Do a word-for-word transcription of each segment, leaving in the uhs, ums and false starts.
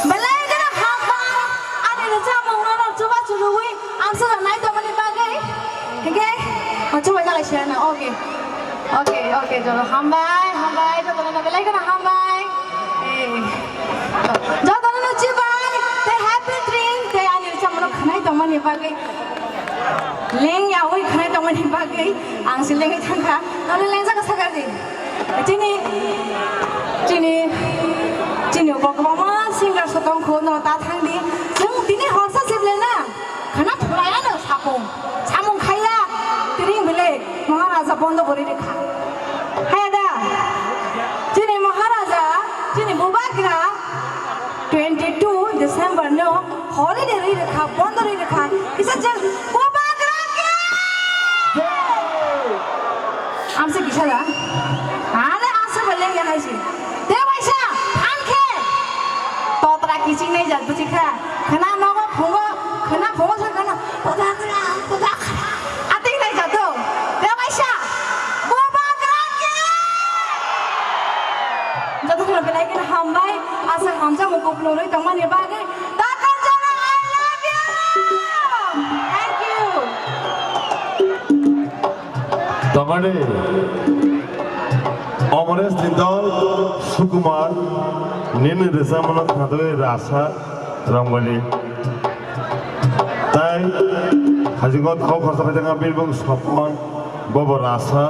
Belai kheno hambai, ani rwchapmungno chubachu rwui ang swkang nai tongmani bagwi. Hinkhe, o chubai jalai se na, okay. Okay, okay, joto hambai, hambai, jotono belai kheno hambai. Eh, jotono chubai, tei happy drink, tei ani rwchapmungno khwnai tongmani bagwi. Leng yaui khwnai tongmani bagwi ang se lengwi thangkha. Nono lengjak sakha di. Chini, chini, chini bo kwbangma singer so tongkho, no ta thang di. Chwng tini horsa se belai na khwna thwlai ano sapung. Samung khaiya, tini belai Maharaja bondo bori rekha. Haya da. Chini Maharaja, chini Bubagra, twenty two December no holiday rwi rwkha, bondo rwi rwkha. Kisa chwng Bubagra khe! Amsa kisa da? Ale amsa beleng ya hai si. Te waisa, than khe. Totra kiching nai jat buchi kha. Khwna nogo phungo, khwna phungo sa khwna. Bubagra, Bubagra. Atwng nai jat do. Te waisa. Bubagra khe! Jotono belai kheno hambai, aswk hamjakmung kupulung rwi tongmani bagwi. Tatal jora, I love you! Thank you! Tongani Amaresh ni dol, Sukumar, nini rwchapmano khadoi Rasa, Rongoli. Tai, hajigo thok khorsa khaijak Birbung Sopon, bobo Rasa,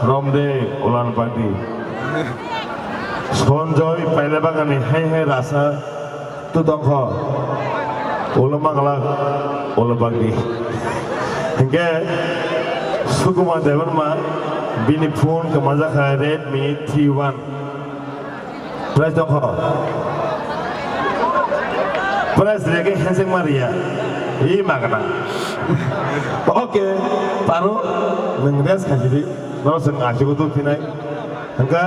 Romde, Ulan Bagdi. Sonjoy, Pailabagani, hai hai Rasa, tu tongkho. Ulo Mangla, Ulo Bagdi. Hinkhe, Sukumar Debbarma, bini phone kwmajakha Redmi three one. Price tongkho. Price rege handshake ma riya. I magana. Okay, paro nwng rest khaisidi. Norok chwng achigo tubuphinai. Hwnkha